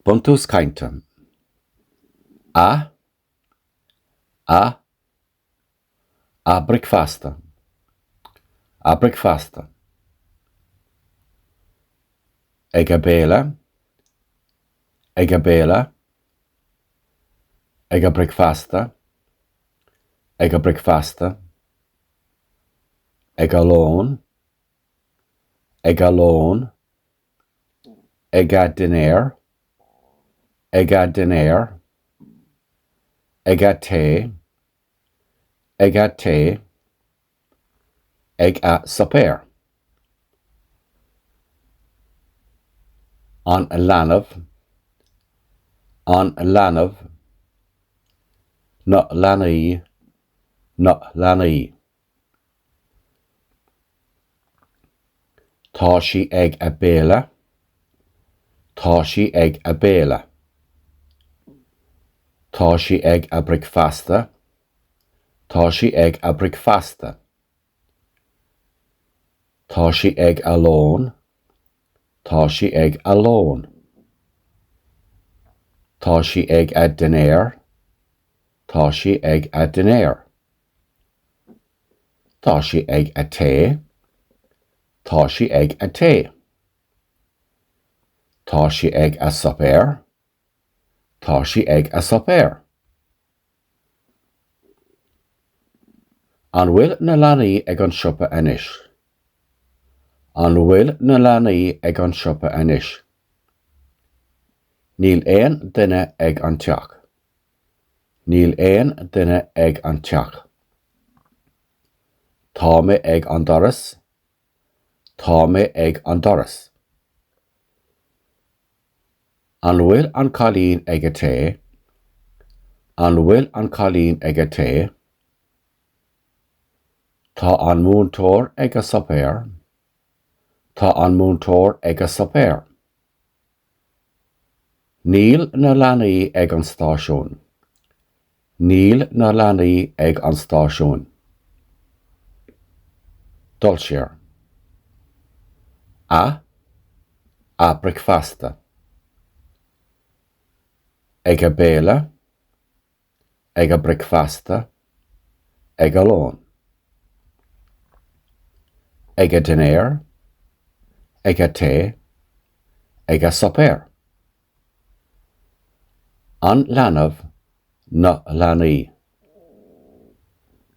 Buntús cainte. A. A. A bricfeasta. A bricfeasta. Ag a béile. Ag a béile. Ag a bricfeasta. Ag a bricfeasta. Ag a lón. Ag a lón. Ag a dinnéar. Ag a dinnéar. Ag a tae. Ag a tae. Ag a suipéar. An leanbh. An leanbh. Na leanaí. Na leanaí. Tá sí ag a béile. Tá sí ag a béile. Tá sí ag a bricfeasta. Tá sí ag a bricfeasta. Tá sí ag a lón. Tá sí ag a lón. Tá sí ag a dinnéar. Tá sí ag a dinnéar. Tá sí ag a tae. Tá sí ag a tae. Tá sí ag a suipéar. Tá sí ag a suipéar. An bhfuil na leanaí ag an siopa anois? An bhfuil na leanaí ag an siopa anois? Níl aon duine ag an teach. Níl aon duine ag an teach. Tá mé ag an doras. Tá mé ag an doras. An bhfuil an cailín ag a tae? An bhfuil an cailín ag a tae? Tá an múinteoir ag a suipéar. Tá an múinteoir ag a suipéar. Níl na leanaí ag an stáisiún. Níl na leanaí ag an stáisiún. Dul siar. A. A bricfeasta. Ag a béile. Ag a bricfeasta. Ag a lón. Ag a dinnéar. Ag a tae. Ag a suipéar. An leanbh, na leanaí.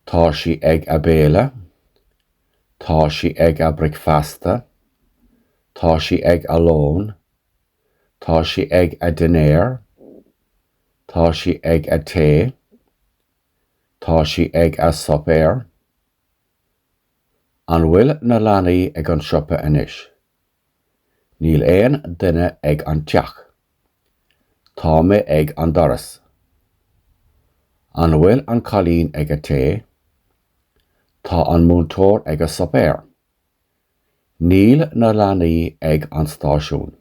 Tá sí ag a béile. Tá sí ag a bricfeasta. Tá sí ag a lón. Tá sí ag a dinnéar. Tá sí ag a tae. Tá sí ag a suipéar. An bhfuil na leanaí ag an siopa anois? Níl aon duine ag an teach. Tá mé ag an doras. An bhfuil an cailín ag a tae? Tá an múinteoir ag a suipéar. Níl na leanaí ag an stáisiún.